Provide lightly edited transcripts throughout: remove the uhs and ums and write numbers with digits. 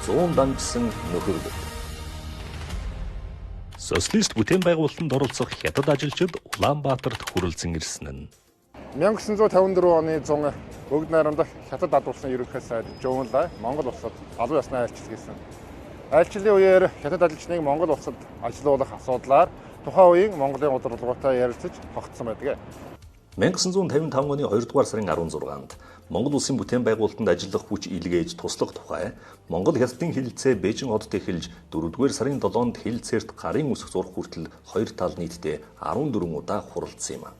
100 дамжсан нөхөрлөг. Социалист бүтээн байгуулалтанд оролцох хятад ажилчид Улаанбаатарт хүрэлцэн ирсэн нь 1954 оны 100 Бүгд найрамдах Хятад ад улсын ерөнхий сайд Жон Лай Монгол улсад албан ёсны айлчлал хийсэн. Айлчлалын үеэр Хятад ажилчныг Монгол улсад ажилуулах асуудлаар тухайн үеийн Монголын удирдлагуудтай ярилцаж тогтсон байдаг. 1955 оны 2 дугаар сарын 16-нд Монгол улсын бүтээн байгуулалтанд ажиллах хүч илгээж туслах тухай Монгол хятадын хэлэлцээ Бээжин хотод эхэлж 4 дугаар сарын 7-нд хэлэлцээрт гарын үсэг зурх хүртэл хоёр тал нийтдээ 14 удаа хуралдсан юм.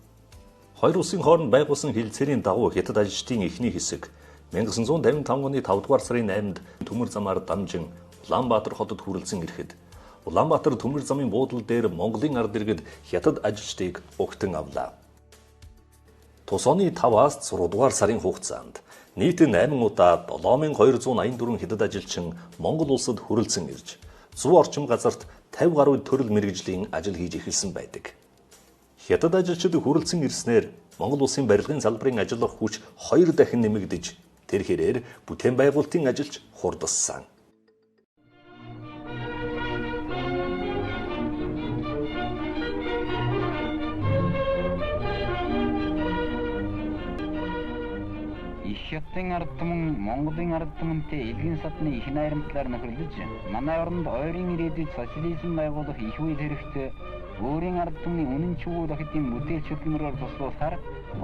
Хоёр улсын хооронд байгуулсан хэлэлцээрийн дагуу хятад ажилчдын эхний хэсэг 1955 оны 5 дугаар сарын 8-нд төмөр замаар дамжин Улаанбаатар хотод хүрэлцэн ирэхэд Улаанбаатар төмөр замын буудлын дээр Монголын ард иргэд хятад ажилчдыг угтан авлаа. Тус оны 5-аас 6 дугаар сарын хугацаанд нийт 8 удаа 7284 хятад ажилчин Монгол улсад хүрэлцэн ирж 100 орчим газарт 50 гаруй төрөл мэргэжлийн ажил хийж эхэлсэн байдаг. Хятад ажилчид хүрэлцэн ирснээр Монгол улсын барилгын салбарын ажиллах хүч 2 дахин нэмэгдэж тэр хэрээр бүтээн байгуулалтын ажилч хурдассан. Их Хятадын ард түмэн Монголын ард түмэнтэй элгэн садны их найрамдлаар нөхөрлөж манай оронд ойрын ирээдүйд социализм байгуулах их үйл хэрэгтэй өөрийн ард түмний үнэн чугуул охидын бүтээлч хөдөлмөрөөр туслуулахаар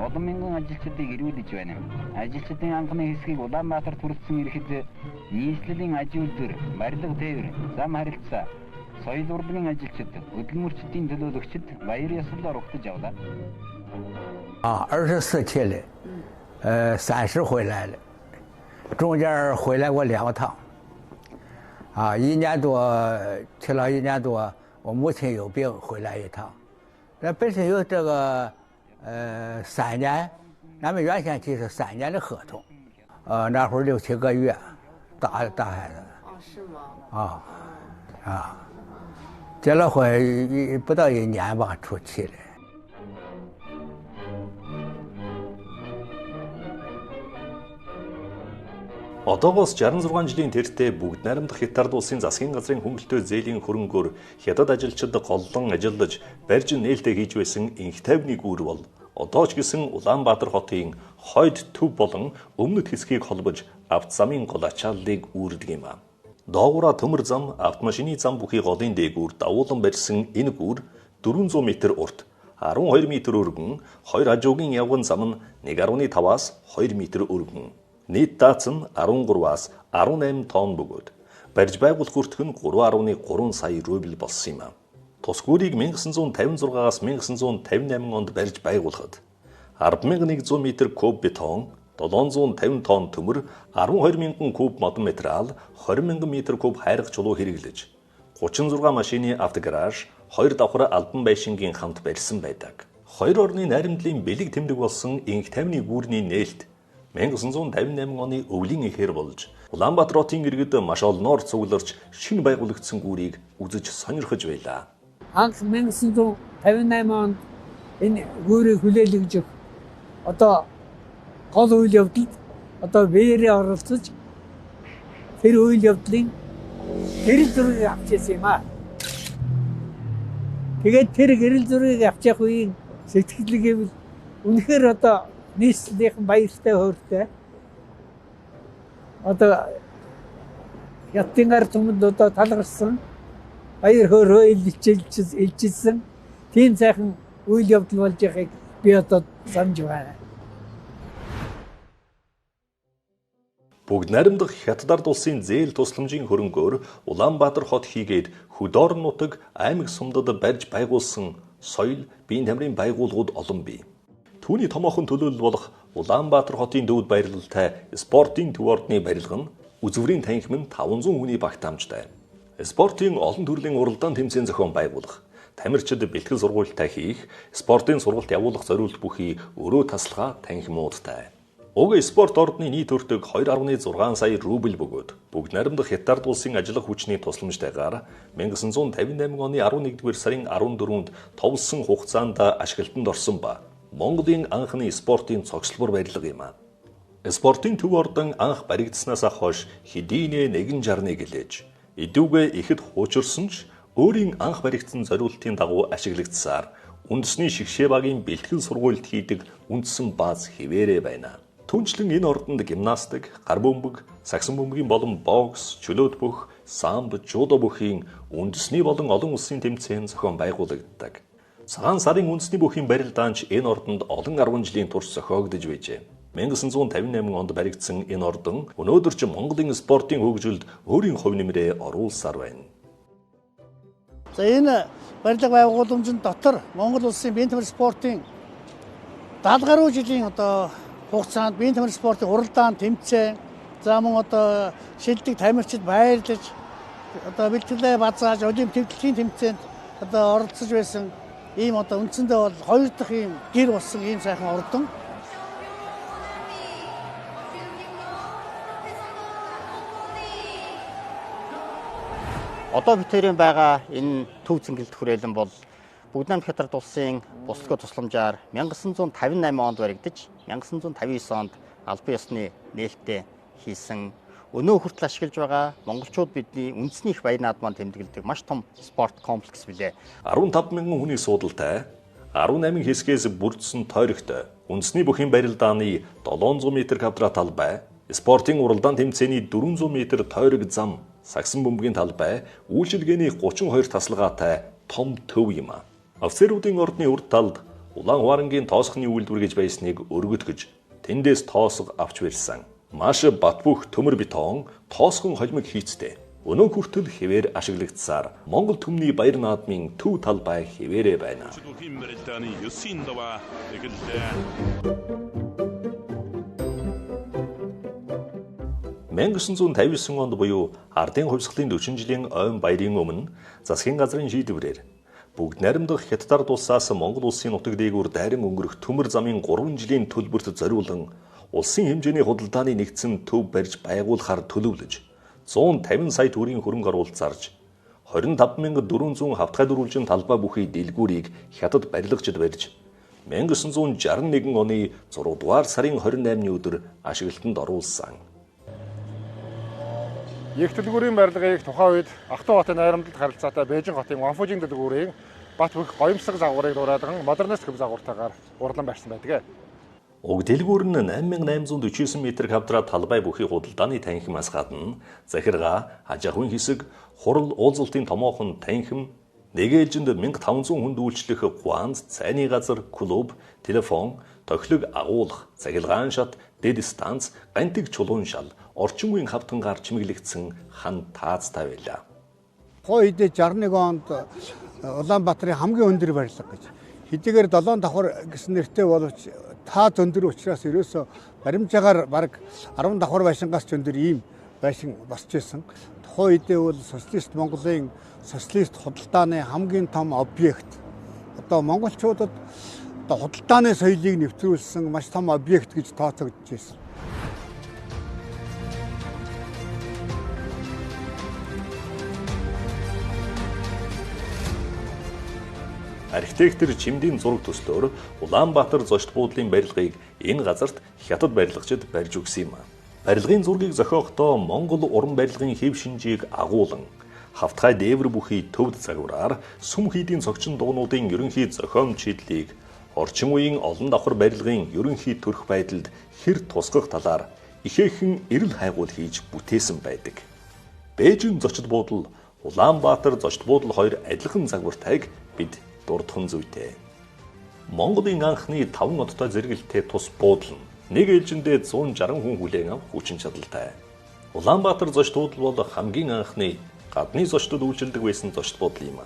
олон мянган ажилчдыг эрүүлж байна. Ажилчдын анхны хэсгийг Улаанбаатарт хүрэлцэн ирэхэд нийслэлийн аж үйлдвэр, барилга тээвэр, зам харилцаа, соёл урлагийн ажилчид, хөдөлмөрчдийн төлөөлөгчид баяр ёслолоор угтаж авлаа. 24去的，30回来了，中间回来过2趟。1年多去了1年多。我母亲有病回来一趟，那本身有这个3年，咱们原先提是3年的合同，那会儿6、7个月，大孩子。哦，是吗？结了婚不到1年吧，出去了。 Одоогоос 66 жилийн тэртээ бүгд найрамдах Хятад улсын засгийн газрын хөнгөлөлтөө зээлийн хөрөнгөөр хятад ажилчид голлон ажиллаж барьж нээлттэй хийж байсан инх тайвны гүүр бол одоо ч гэсэн Улаанбаатар хотын хойд төв болон өмнөд хэсгийг холбож авто замын гол ачааллыг үүрдэг юм. Доогуура төмөр зам, автомашины зам бүхий голын дээгүүр давуулан барьсан энэ гүүр 400 метр урт, 12 метр өргөн, хоёр хажуугийн явган зам нь 1.5-аас 2 метр өргөн. Нийт дац нь 13-аас 18 тонн бөгөөд барьж байгуулах хүртэх нь 3.3 сая рубль болсон юм. Тус гүүрийг 1956-аас 1958 онд барьж байгуулахад 10,100 метр куб бетон, 750 тонн төмөр, 12,000 куб модон материал, 20,000 метр куб хайрга чулуу хэрэглэж 36 машины автогараж, 2 давхар албан байшингийн хамт барьсан байдаг. Хоёр орны найрамдлын бэлэг тэмдэг болсон инх тайвны гүүрний нээлт 1958 оны өвлийн эхээр болж Улаанбаатар хотын иргэд маш олноор цугларч шинэ байгуулагдсан гүүрийг үзэж сонирхож байлаа. Анх 1958 онд энэ гүүрийг хүлээлгэж одоо гол үйл явдалд одоо биеэрээ оролцож тэр үйл явдлын гэрэл зургийг авч ирсэн юм аа. Тэгээд тэр гэрэл зургийг авч явах үеийн сэтгэл гэвэл үнэхээр одоо нийслэлийнхэн баяртай хөөртэй. Одоо Хятадын ард түмэнд одоо талгарсан баяр хөөрөө илчилсэн тийм сайхан үйл явдал болж байгааг би одоо санаж байна. Бүгд найрамдах Хятад ард улсын зээл тусламжийн хөрөнгөөр Улаанбаатар хот хийгээд хөдөө орон нутаг аймаг сумдад барьж байгуулсан соёл, биеийн тамирын байгууллагууд олон бий. Түүний томоохон төлөөлөл болох Улаанбаатар хотын төвд баярлалтай спортын төв ордны барилга нь үзэврийн танхим нь 500 хүний багтаамжтай. Спортын олон төрлийн уралдаан тэмцээн зохион байгуулах, тамирчид бэлтгэл сургуультай хийх, спортын сургалт явуулах зориулт бүхий өрөө тасалгаа танхимуудтай. Уг спорт ордны нийт өртөг 2.6 сая рубль бөгөөд бүгд найрамдах Хятад улсын ажиллах хүчний тусламжтайгаар 1958 оны 11-р сарын 14-нд товлсон хугацаанд ашиглалтанд орсон ба Монголын анхны спортын цогцлбор барилга юм. Спортын төв ордон анх баригдсанаас хойш хэдийнэ 161 гэлээж эдүүгээ ихэд хуучирсан ч өөрийн анх баригдсан зориултын дагуу ашиглагдсаар үндэсний шигшээ багийн бэлтгэл сургуульд хийдэг үндсэн бааз хэвээрээ байна. Түүнчлэн энэ ордонд гимнастик, гар бөмбөг, сагсан бөмбөгийн болон бокс, чөлөөт бөх, самбо, жудо бүхийн үндэсний болон олон улсын тэмцээн зохион байгуулагддаг. Цагаан сарын үндэсний бүхийн барилдаанч энэ ордонд олон 10 жилийн турш зохиогдож байжээ. 1958 онд баригдсан энэ ордон өнөөдөр ч Монголын спортын хөгжилд өөрийн хувь нэмрээ оруулсаар байна. За энэ барилга байгууламжийн дотор Монгол улсын биеийн тамир спортын 70 гаруй жилийн одоо хугацаанд биеийн тамир спортын уралдаан тэмцээн, за мөн одоо шилдэг тамирчид байрлаж одоо бэлтгэлээ базааж олимп тэмдэглэлийн тэмцээнд одоо оролцож байсан ийм одоо үндсэндээ бол хоёр дахь ийм гэр болсон ийм сайхан ордон. Одоо битэрийн байгаа энэ төв цэнгэлт хүрээлэн бол Бүгд найрамдах Хятад улсын буслаг тусламжаар 1958 онд баригдаж 1959 онд албан ёсны нээлттэй хийсэн өнөө хүртэл ашиглаж байгаа монголчууд бидний үндэсний их баяр наадмаар тэмдэглэдэг маш том спорт комплекс билээ. 15 мянган хүний суудалтай 18 хэсгээс бүрдсэн тойрогтой үндэсний бүхийн барилдааны 700 м квадрат талбай, спортын уралдаан тэмцээний 400 м тойрог зам, сагсан бөмбөгийн талбай, үйлчилгээний 32 тасалгаатай том төв юм. Офицеруудын ордны урд талд Улаан Хуарангийн тоосхны үйлдвэр гэж байсныг өргөтгөж тэндээс тоосго авч барьсан. Маш бат бөх төмөр бетон тоосгон холимог хийцтэй. Өнөө хүртэл хэвээр ашиглагдсаар Монгол түмний баяр наадмын төв талбай хэвээрээ байна. 1959 онд буюу ардын хувьсгалын 40 жилийн ойн баярын өмнө засгийн газрын шийдвэрээр бүгд найрамдах Хятад улсаас Монгол улсын нутаг дээгүүр дайран өнгөрөх төмөр замын 3 жилийн төлбөрт зориулан улсын хэмжээний худалдааны нэгдсэн төв барьж байгуулахаар төлөвлөж 150 сая төгрөгийн хөрөнгө оруулалт зарж 25,400 хавтгай дөрвөлжин талбай бүхий дэлгүүрийг Хятад барилгачид барьж 1961 оны 6 дугаар сарын 28-ны өдөр ашиглалтанд оруулсан. Их дэлгүүрийн барилгыг тухайн үед Ахтуу хотын найрамдалд харилцаатай Бээжин хотын Ванфужин дэлгүүрийн бат бөх гоёмсог загварыг дуурайдан модернист хэв загвартайгаар урлан барьсан байдаг. Уг дэлгүүр нь 8849 м квадрат талбай бүхий худалдааны танхимаас гадна захиргаа, аж ахуйн хэсэг, хурал уулзалтын томоохон танхим, нэг ээлжинд 1500 хүнд үйлчлэх гуанз, цайны газар, клуб, телефон, тохилог агуулах, цахилгаан шат, дэд станц, гантиг чулуун шал, орчин үеийн хавтангаар чимэглэгдсэн хан таазтай байлаа. Тухайн үед 61 онд Улаанбаатарын хамгийн өндөр барилга гэж. Хэдийгээр 7 давхар гэсэн нэртэй боловч тааз өндөр учраас ерөөсөө баримжаагаар бараг 10 давхар байшингаас ч өндөр ийм байшин босч ирсэн. Тухайн үедээ бол социалист Монголын социалист худалдааны хамгийн том объект. Одоо монголчуудад одоо худалдааны соёлыг нэвтрүүлсэн маш том объект гэж тооцогдож байсан. Архитектор Чимдийн зураг төслөөр Улаанбаатар зочд буудлын барилгыг энэ газарт Хятад барилгачид барьж өгсөн юм. Барилгын зургийг зохиохдоо Монгол уран барилгын хэв шинжийг агуулan хавтгай дээвэр бүхий төвд загвараар сүм хийдийн цогчин дуунуудын ерөнхий зохиомж шийдлийг орчин үеийн олон давхар барилгын ерөнхий төрх байдалд хэр тусгах талаар ихээхэн эрэл хайгуул хийж бүтээсэн байдаг. Бээжин зочд буудал, Улаанбаатар зочд буудал хоёр адилхан загвартайг бид дурдхан зүйтэй. Монголын анхны 5 одтой зэрэгэлтэй тус буудал нь нэг ээлжиндээ 160 хүн хүлээн авах хүчин чадалтай. Улаанбаатар зочд буудал бол хамгийн анхны гадны зочдод үйлчилдэг байсан зочд буудал юм.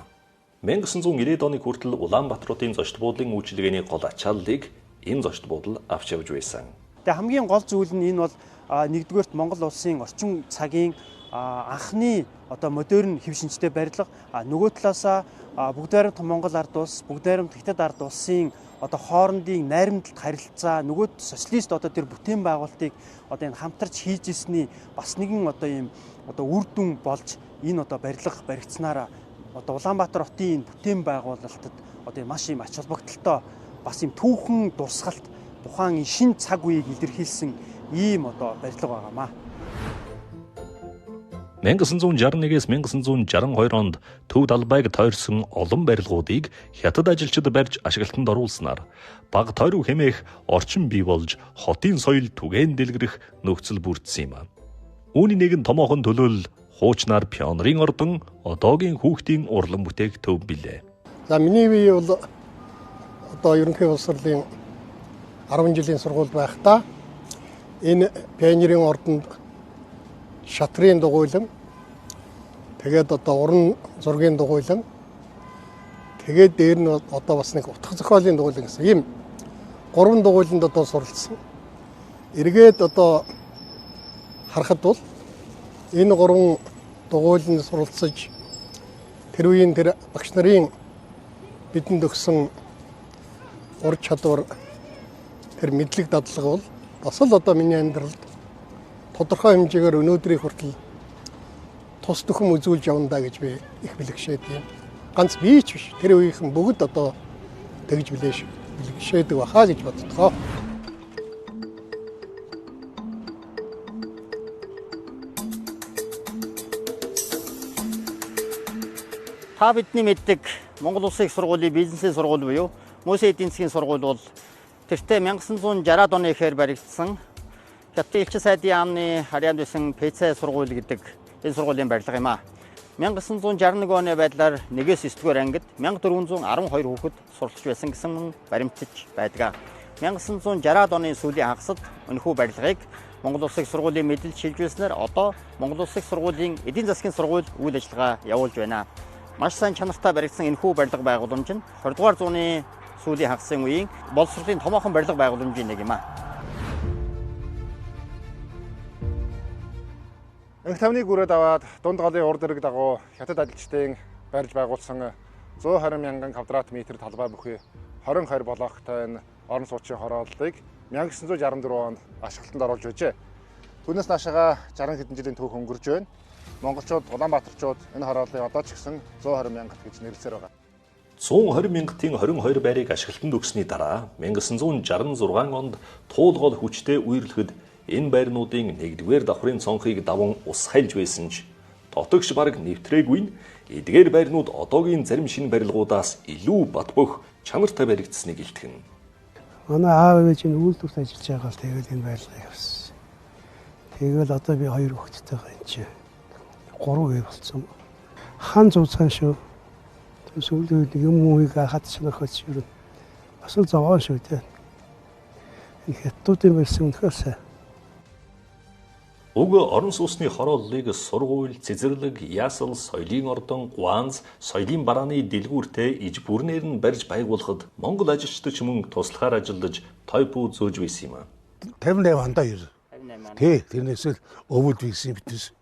1990 оны хүртэл Улаанбаатар хотын зочд буудлын үйлчилгээний гол ачааллыг энэ зочд буудал авч явж байсан. Тэгээ хамгийн гол зүйл нь энэ бол нэгдүгээрт Монгол улсын орчин цагийн анхны одоо модерн хэв шинжтэй барилга, нөгөө талаасаа бүгд найрамдах Монгол ард улс, бүгд найрамдах Хятад ард улсын одоо хоорондын найрамдалт харилцаа, нөгөө социалист одоо тэр бүтээн байгуулалтыг одоо энэ хамтарч хийж ирсний бас нэгэн одоо ийм одоо үр дүн болж энэ одоо барилга баригдсанаараа одоо Улаанбаатар хотын энэ бүтээн байгуулалтад одоо маш ийм ач холбогдолтой бас ийм түүхэн дурсгалт тухайн шин цаг үеийг илэрхийлсэн ийм одоо барилга байгаамаа. 1961-ээс 1962 онд төв далбайг тойрсон олон барилгуудыг хятад ажилчид барьж ашиглалтанд оруулснаар бага тойрог хэмээх орчин бий болж хотын соёл түгээн дэлгэрэх нөхцөл бүрдсэн юм. Үүний нэгэн томоохон төлөөлөл хуучнаар пионерын ордон одоогийн хүүхдийн урлан бүтээх төв билээ. За миний бие бол одоо ерөнхий боловсролын 10 жилийн сургуульд байхдаа энэ пионерын ордонд шатрын дугуйлан, тэгээд одоо уран зургийн дугуйлан, тэгээд дээр нь одоо бас нэг утга зохиолын дугуйлан гэсэн ийм 3 дугуйланд одоо суралцсан. Эргээд одоо харахад бол энэ 3 дугуйланд суралцаж тэр үеийн тэр багш нарын бидэнд өгсөн ур чадвар, тэр мэдлэг дадлага бол бас л одоо миний амьдралд тодорхой хэмжээгээр өнөөдрийн хүртэл тус төхөм үзүүлж явна даа гэж би их бэлгшээд юм. Ганц би ч биш, тэр үеийнхэн бүгд одоо тэгж бэлгшээдэг баха гэж боддгоо. Та бидний мэддэг Монгол Улсын их сургуулийн бизнесийн сургууль буюу Мөсөн эдийн засгийн сургууль бол тэртээ 1960-ад оны ихээр баригдсан Хятадын элчин сайдын яамны харьяанд байсан ПЦ сургууль гэдэг энэ сургуулийн барилга юм а. 1961 оны байдлаар 1-ээс 9-р ангид 1412 хүүхэд суралцж байсан гэсэн баримтж байдаг. 1960-ад оны сүүлийн хагасад энэхүү барилгыг Монгол Улсын их сургуулийн мэдээлэл шилжүүлснээр одоо Монгол Улсын их сургуулийн эдийн засгийн сургууль үйл ажиллагаа явуулж байна. Маш сайн чанартай баригдсан энэхүү барилга байгууламж нь 20 дугаар зууны сүүлийн хагасын үеийн боловсролын томоохон барилга байгууламжийн нэг юм а. Энх тавныг үрээд аваад дунд голын урд эрэг дагуу хятад ажилчдын барьж байгуулсан 120 мянган квадрат метр талбай бүхий 22 блоктой энэ орон сууцны хорооллыг 1964 онд ашиглалтанд оруулж байжээ. Түүнээс наашаага 60 хэдэн жилийн түүх өнгөрч байна. Монголчууд, Улаанбаатарчууд энэ хорооллыг одоо ч гэсэн 120 мянгат гэж нэрлэсээр байгаа. 120 мянгатын 22 байрыг ашиглалтанд өгсөний дараа 1966 онд туулгол хүчтэй үерлэхэд энэ байрнуудын нэгдүгээр давхрын цонхыг даван ус хайлж байсан ч дотогш бараг нэвтрээгүй нь эдгээр байрнууд одоогийн зарим шинэ барилгуудаас илүү бат бөх чанартай баригдсныг илтгэнэ. Манай аав ээж нь үйлдвэрт ажиллаж байгаа л тэгэл энэ барилгыг авсан. Тэгэл одоо би хоёр хүүхэдтэйгээ энэ чинь 3 үе болсон. Хан зузаан шүү. Сүүлийн үед юм үеийг хад сонирхож ер нь бас л зовоон шүү дээ. Энэ хятадуудын барьсан үнэхээр сайн. Уг орон сууцны хорооллыг сургууль, цэцэрлэг, ясал, соёлын ордон, гуанз, соёлын барааны дэлгүүртэй иж бүрнээр нь барьж байгуулахад Монгол ажилчид ч мөн туслахаар ажиллаж той пүү зөөж байсан юм а. 58 ондоо ер. Тий, тэрнээс л өвөд хийсэн битээс.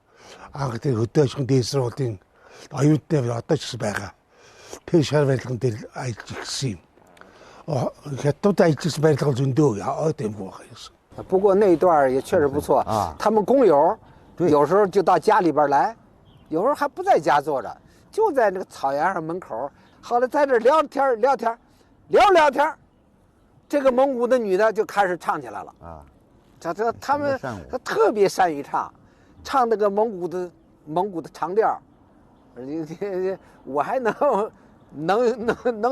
Анх тэр хөдөө аж ахуйн дээд сургуулийн оюутны одоо ч гэсэн байгаа. Тэр шар барилган дээр ажиллаж ирсэн юм. Хятадд ажиллаж ирсэн барилга зөндөө ойд юмгүй байгаа юм. 不过那一段也确实不错啊。他们工友有时候就到家里边来，有时候还不在家坐着，就在那个草原上门口。后来在这聊天聊天，聊聊天，这个蒙古的女的就开始唱起来了啊。这他们他特别善于唱，唱那个蒙古的长调，我还能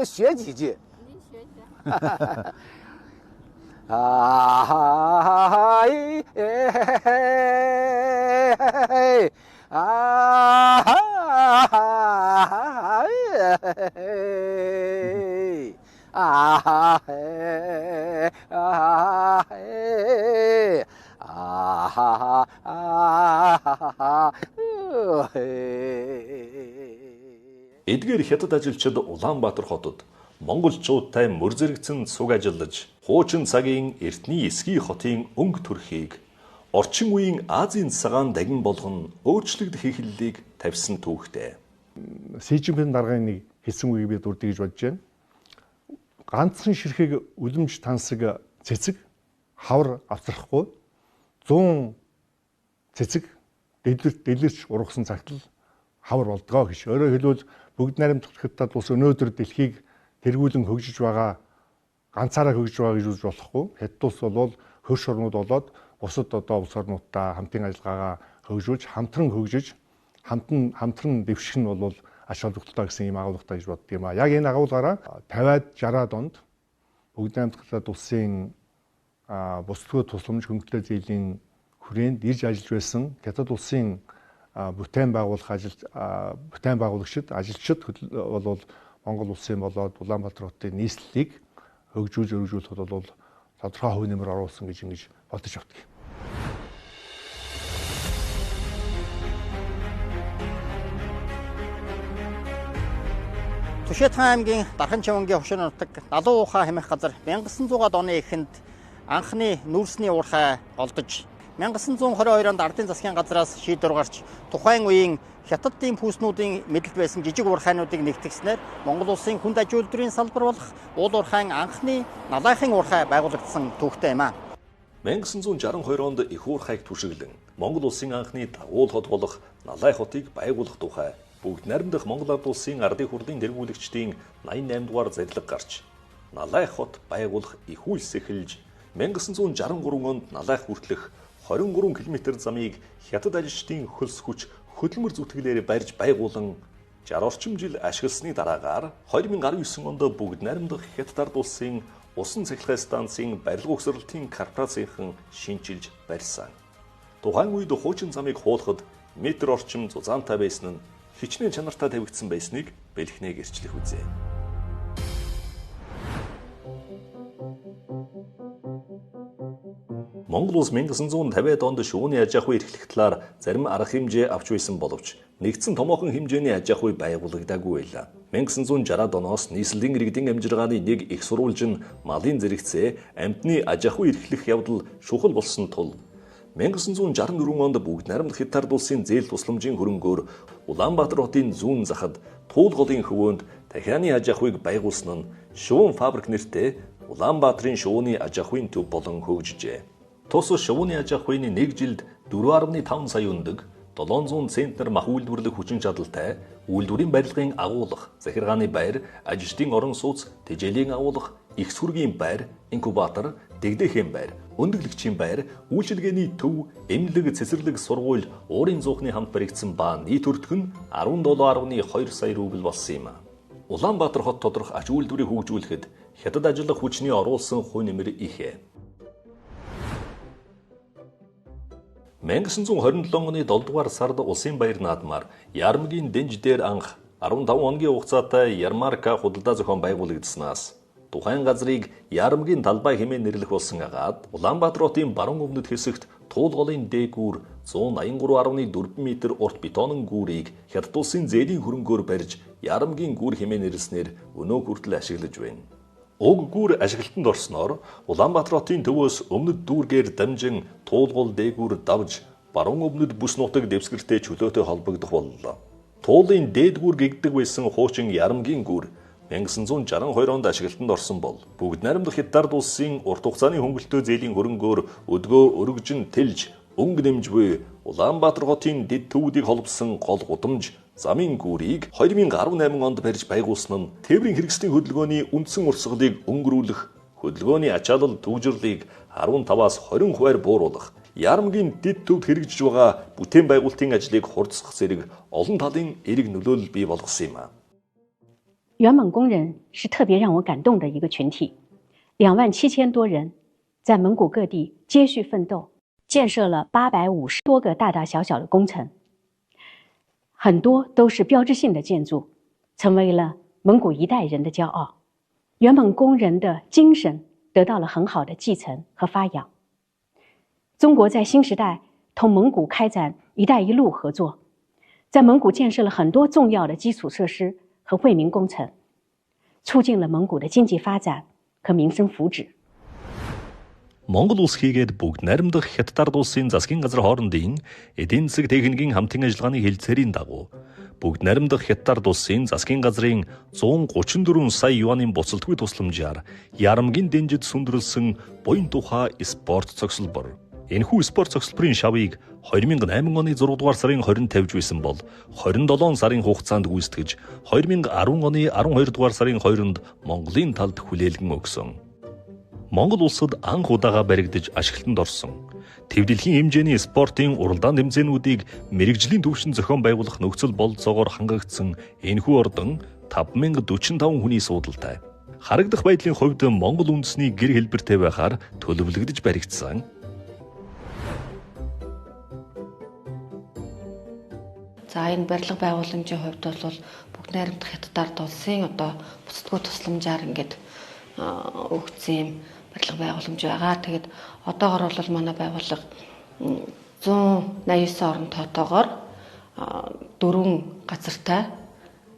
学几句。您学学。啊哈嘿嘿，啊哈嘿，啊哈嘿，啊嘿，啊哈啊哈嘿。 Эдгээр хятад ажилчид Улаанбаатар хотод монголчуудтай мөр зэрэгцэн цуг ажиллаж, хуучин цагийн эртний эсгий хотын өнгө төрхийг орчин үеийн Азийн цагаан дагин болгон өөрчлөгдөх эхлэлийг тавьсан түүхтэй. Си Цзиньпин даргын нэг хэлсэн үгийг би дурдъя гэж бодож байна. Ганцхан ширхэг үлэмж тансаг цэцэг хавар автрахгүй 100 цэцэг дэлгэрч ургасан цагт л хавар болдгоо гэж. Өөрөөр хэлбэл бүгд найрамдах хятад улс өнөөдөр дэлхийг тэргүүлэн хөгжиж байгаа, ганцаараа хөгжиж байгаа гэж үзэж болохгүй. Хятад улс бол хөрш орнууд болоод Бусад одоо улс орнуудтай хамтын ажиллагаагаа хөгжүүлж, хамтран хөгжиж, хамтран дэвших нь бол ач холбогдолтой гэсэн ийм агуулгатай гэж боддог юм а. Яг энэ агуулгаараа 50-аад 60-аад онд Бүгд найрамдах Хятад улсын бусдгүй тусламж хөнгөлөлтөй зээлийн хүрээнд ирж ажиллаж байсан Хятад улсын бүтээн байгуулах ажил бүтээн байгуулагчид ажилчид бол Монгол улсын болоод Улаанбаатар хотын нийслэлийг хөгжүүлж өргөжүүлэхэд бол тодорхой хувь нэмэр оруулсан гэж ингэж бодож авдаг. Түшэтхан аймгийн Дархан Чавангийн хошин нутаг Далуу ухаа хэмээх газар 1900-аад оны эхэнд анхны нүүрсний уурхай олдож 1922 онд ардын засгийн газраас шийдвэр гарч тухайн үеийн Хятадын пүүснүүдийн мэдлэлд байсан жижиг уурхайнуудыг нэгтгэснээр Монгол улсын хүнд аж үйлдвэрийн салбар болох уул уурхайн анхны налайхын уурхай байгуулагдсан түүхтэй юм а. 1962 онд их уурхайг түшиглэн Монгол улсын анхны дагуул хот болох Налай хотыг байгуулах тухай бүгд найрамдах Монгол Ард улсын ардын хурлын тэргүүлэгчдийн 88 дугаар зарлиг гарч Налай хот байгуулах их үйлс эхэлж 1963 онд Налайх хүртэлх 23 км замыг Хятад ажилчдын хөлс хүч хөдөлмөр зүтгэлээр барьж байгуулан 60 орчим жил ашигласны дараагаар 2019 онд бүгд найрамдах Хятад Ард улсын усан цахилгаан станцын барилга угсралтын корпорацийнхан шинчилж барьсан. Тухайн үед хуучин замыг хуулахад метр орчим зузаантай байсан нь хичнээн чанартай тавигдсан байсныг бэлхнээ гэрчлэх үзээ. Монгол улс 1950-ад онд шувууны аж ахуй эрхлэх талаар зарим арга хэмжээ авч байсан боловч нэгдсэн томоохон хэмжээний аж ахуй байгуулагдаагүй байлаа. 1960-ад оноос нийслэлийн иргэдийн амжиргааны нэг их сурвалж нь малын зэрэгцээ амьтны аж ахуй эрхлэх явдал шухал болсон тул 1964 онд бүгд найрамдах Хятад улсын зээл тусламжийн хөрөнгөөр Улаанбаатар хотын зүүн захад Туул голын хөвөөнд тахианы аж ахуйг байгуулсан нь шувуун фабрик нэртэй Улаанбаатарын шувууны аж ахуйн төв болон хөгжижээ. Тус шувууны аж ахуйн нэг жилд 4.5 сая өндөг 700 центнер мах үйлдвэрлэх хүчин чадалтай үйлдвэрийн барилгын агуулга, захиргааны байр, ажилчдын орон сууц, тэжээлийн агуулга, их сүргийн байр, инкубатор, дэгдэхийн байр, өндөглөгчийн байр, үйлчилгээний төв, эмнэлэг, цэцэрлэг, сургууль, уурын зуухны хамт баригдсан ба нийт өртөг нь 17.2 сая рубль болсон юм. Улаанбаатар хот тодорх ач үйлдвэрийг хөгжүүлэхэд Хятад ажиллах хүчний оруулсан хувь нэмэр их. 1927 оны 7 дугаар сард улсын баяр наадмаар Ярмгийн дэнж дээр анх 15 хоногийн хугацаатай ярмарка худалдаа зохион байгуулагдсанаас тухайн газрыг Ярмгийн талбай хэмээн нэрлэх болсон агаад Улаанбаатар хотын баруун өмнөд хэсэгт Туул голын дээгүүр 183.4 м урт бетонон гүүрийг Хятад улсын зээлийн хөрөнгөөр барьж Ярмгийн гүүр хэмээн нэрлэснээр өнөө хүртэл ашиглаж байна. Уг гүүр ашиглалтанд орсноор Улаанбаатар хотын төвөөс өмнөд дүүргээр дамжин Туулгол дээгүүр давж баруун өмнөд бүс нутаг дэвсгэртэй чөлөөтэй холбогдох боллоо. Туулын дээд гүүр гэгдэг байсан хуучин Ярмгийн гүүр 1962 онд ашиглалтанд орсон бол бүгд найрамдах Хятад улсын урт хугацааны хөнгөлөлтөө зээлийн хөрөнгөөр өдгөө өргөжин тэлж өнгө нэмж буй Улаанбаатар хотын дэд төвүүдийг холбосон гол гудамж замын гүүрийг 2018 онд барьж байгуулсан нь тээврийн хэрэгслийн хөдөлгөөний үндсэн урсгалыг өнгөрүүлэх, хөдөлгөөний ачаалал түгжрэрлийг 15-аас 20 хувиар бууруулах, Ярмгийн дэд төвд хэрэгжиж байгаа бүтээн байгуулалтын ажлыг хурдсах зэрэг олон талын эерэг нөлөөлөл бий болгосон юм. 原蒙工人是特别让我感动的一个群体，27000多人，在蒙古各地接续奋斗，建设了850多个大大小小的工程，很多都是标志性的建筑，成为了蒙古一代人的骄傲。原蒙工人的精神得到了很好的继承和发扬。中国在新时代同蒙古开展“一带一路”合作，在蒙古建设了很多重要的基础设施和惠民工程，促进了蒙古的经济发展和民生福祉。 Монгол улс хийгээд бүгд найрамдах Хятад ард улсын засгийн газар хоорондын эдийн засаг техникийн хамтын ажиллагааны хэлцээрийн дагуу бүгд найрамдах Хятад ард улсын засгийн газрын 134 сая юанийн буцалтгүй тусламжаар Ярмгийн дэнжид сүндэрлсэн буян тухай спорт цогцлбор. Энэхүү спорт цогцлборын шавыг 2008 оны 6 дугаар сарын 20-нд тавьж байсан бол 27 сарын хугацаанд гүйцэтгэж 2010 оны 12 дугаар сарын 2-нд Монголын талд хүлээлгэн өгсөн. Монгол улсад анх удаага баригдаж ашиглалтанд орсон. Төв дэлхийн хэмжээний спортын уралдаан тэмцээнүүдийг мэргэжлийн түвшинд зохион байгуулах нөхцөл бололцоогоор хангагдсан энэхүү ордон 5045 хүний суудалтай. Харагдах байдлын хувьд Монгол үндэсний гэр хэлбэртэй байхаар төлөвлөгдөж баригдсан. За энэ барилга байгууламжийн хувьд бол Бүгд найрамдах Хятад ард улсын одоо буцдаггүй тусламжаар ингээд өгсөн юм барилга байгууламж байгаа. Тэгээд одоогор бол манай байгууллага 189 орон тоотоогоор 4 газартай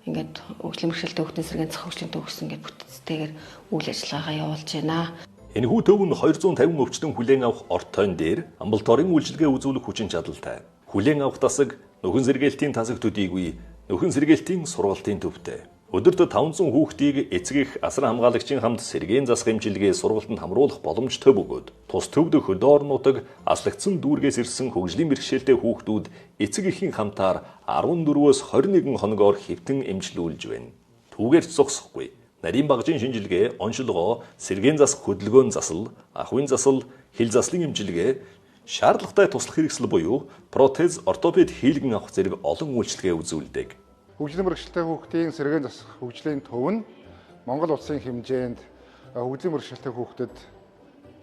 ингээд хөгжлийн бэрхшээлтэй хүүхдийн сэргээн засах хөгжлийн төв гэсэн ингээд бүтцтэйгээр үйл ажиллагаагаа явуулж байна. Энэхүү төв нь 250 өвчтөн хүлээн авах ортойн дээр амбулаторийн үйлчилгээ үзүүлэх хүчин чадалтай. Хүлээн авах тасаг, нөхөн сэргээлтийн тасаг төдийгүй нөхөн сэргээлтийн сургалтын төвтэй. Өдөрт 500 хүүхдийг эцэг эх асар хамгаалагчийн хамт сэргээн засах эмчилгээ сургалтанд хамруулах боломжтой бөгөөд тус төвд хөдөө орон нутаг аслагдсан дүүргээс ирсэн хөгжлийн бэрхшээлтэй хүүхдүүд эцэг эхийн хамтаар 14-өөс 21 хоногоор хэвтэн эмчлүүлж байна. Түүгээр ч зогсохгүй. Нарийн багжийн шинжилгээ, оншилгоо, сэргээн засах хөдөлгөөн засал, ахуйн засал, хил заслын эмчилгээ, шаардлагатай туслах хэрэгсэл буюу протез, ортопед хийлгэн авах зэрэг олон үйлчилгээ үзүүлдэг. Хөгжлийн бэрхшээлтэй хүүхдийн сэргээн засах хөгжлийн төв нь Монгол улсын хэмжээнд хөгжлийн бэрхшээлтэй хүүхдэд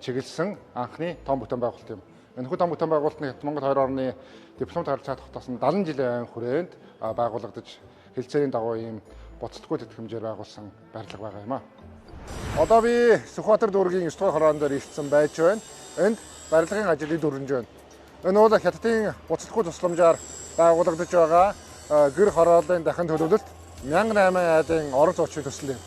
чиглэсэн анхны том бүтээн байгуулалт юм. Энэхүү том бүтээн байгуулалт нь Хятад Монгол хоёр орны дипломат харилцаа тогтоосон 70 жилийн айн хүрээнд байгуулагдаж хэлцээний дагуу ийм буцалтгүй тэтгэмжээр байгуулсан барилга байгаа юм а. Одоо би Сүхбаатар дүүргийн 9 дугаар хороон дээр ирсэн байж байна. Энд барилгын ажлыг дөрнж байна. Энэ бол Хятадын буцалтгүй тусламжаар байгуулагдаж байгаа гэр хорооллын дахин төлөвлөлт 1008 айлын орон зуучийн төсөл юм.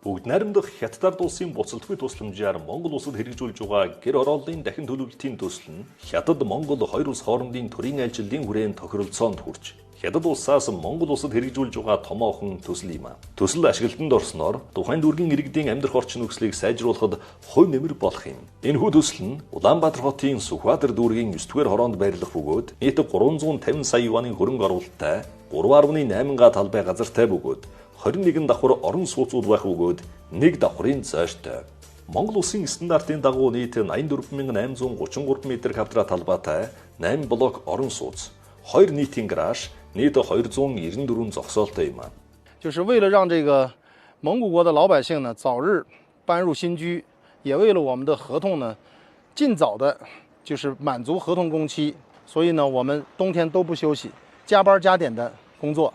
Бүгд найрамдах Хятад ард улсын буцалтгүй тусламжаар Монгол улсад хэрэгжүүлж байгаа гэр хорооллын дахин төлөвлөлтийн төсөл нь Хятад Монгол хоёр улс хоорондын төрийн айлчлалын хүрээнд тохиролцоонд хүрч Хятад улсаас Монгол улсад хэрэгжүүлж байгаа томоохон төсөл юм а. Төсөл ашиглалтанд орсноор тухайн дүүргийн иргэдийн амьдрах орчин нөхцөлийг сайжруулахад хувь нэмэр болох юм. Энэхүү төсөл нь Улаанбаатар хотын Сүхбаатар дүүргийн 9-р хороонд байрлах бөгөөд нийт 350 сая юаның хөрөнгө оруулалттай 3.8 га талбай газартай бөгөөд 21 давхар орон сууцуд байх бөгөөд нэг давхрын зойртой. Монгол улсын стандартын дагуу нийт 84833 м квадрат талбайтай 8 блок орон сууц, 2 нийтийн гараж, нийт 294 зогсоолтой юм а. 就是为了让这个蒙古国的老百姓呢早日搬入新居，也为了我们的合同呢尽早的，就是满足合同工期，所以呢我们冬天都不休息，加班加点的工作。